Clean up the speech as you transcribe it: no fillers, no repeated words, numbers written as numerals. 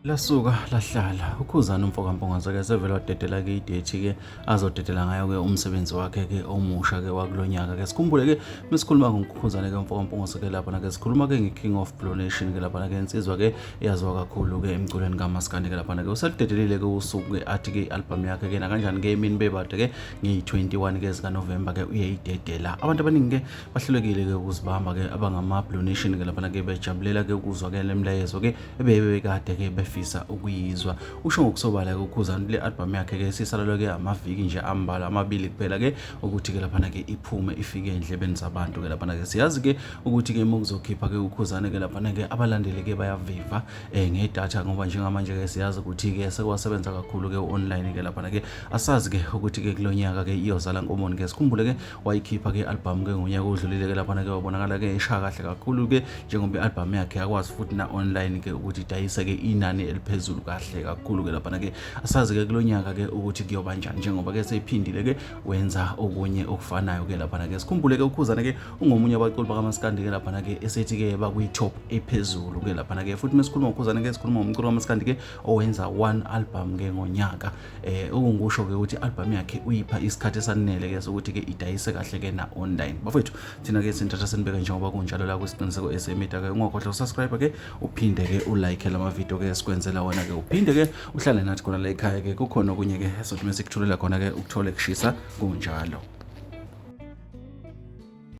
Lasuka lahlala uKhuzani umfo kaMpungose ke sevele wadedela ke idethi ke azodedela ngayo ke umsebenzi wakhe ke omusha ke wakulonyaka ke. Sikhumbule ke mesikhuluma ngoKhuzani ke umfo kaMpungose ke lapha ke sikhuluma ke nge-King of Blue Nation ke lapha ke, insizwa ke eyaziwa kakhulu ke emculweni kaMaskandi ke lapha ke. Uselidedelile ke usuku ke athi ke i-album yakhe ke nakanjani ke emini bebade ke ngeyi-21 ke zikaNovember ke uyayidedela. Abantu abaningi ke bahlulekile ke ukuzibamba ke abangama Blue Nation ke lapha ke, bejabulela ke ukuzwa ke lemlayezo ke ebebekade ke befisa ukuyizwa. Usho ngokusobala ke uKhuzani kule album yakhe ke sisalelwe ke amaviki nje ambalwa, amabili kuphela ke, ukuthi ke laphana ke iphume ifike endlebeni zabantu ke laphana ke. Siyazi ke ukuthi ke uma kuzokhipha ke uKhuzani ke laphana ke, abalandeli ke bayaviva ngedatha, ngoba njengamanje ke siyazi ukuthi ke sekwasebenza kakhulu ke online ke laphana ke. Asazi ke ukuthi ke kulonyaka ke iyozala nkomoni ke. Sikhumbule ke wayikhipha ke album ke ngonyaka odlulile ke laphana ke, wabonakala ke eshaya kahle kakhulu ke, njengoba i-album yakhe yakwazi futhi na online ke ukuthi idayise ke inani eliphezulu kahle kakhulu ke laphana ke. Asazi ke kulonyaka ke ukuthi kuyoba njani, njengoba ke seyiphindile ke wenza okunye okufanayo ke laphana ke. Sikhumbule ke uKhuzani ke ungomunye wabaculi bakamaskandi ke laphana ke esethi ke bakwi-top ephezulu ke laphana ke. Futhi mesikhuluma ngoKhuzani ke, sikhuluma ngomculo kamaskandi ke owenza one album ke ngonyaka, okungisho ke ukuthi i-album yakhe uyipha isikhathi esanele ke sokuthi ke idayise kahle ke na online. Bafethu, thina ke sinithatha sinibeke njengoba kunjalo la kwisiqiniseko esemida ke. Ungakhohlwa usubscribe ke, uphinde ke ulike lama video ke sikwenzela wona ke, uphinde ke uhlale nathi khona la ekhaya ke. Kukhona okunye ke esothi mesikuthulela khona ke, ukuthole kushisa kunjalo.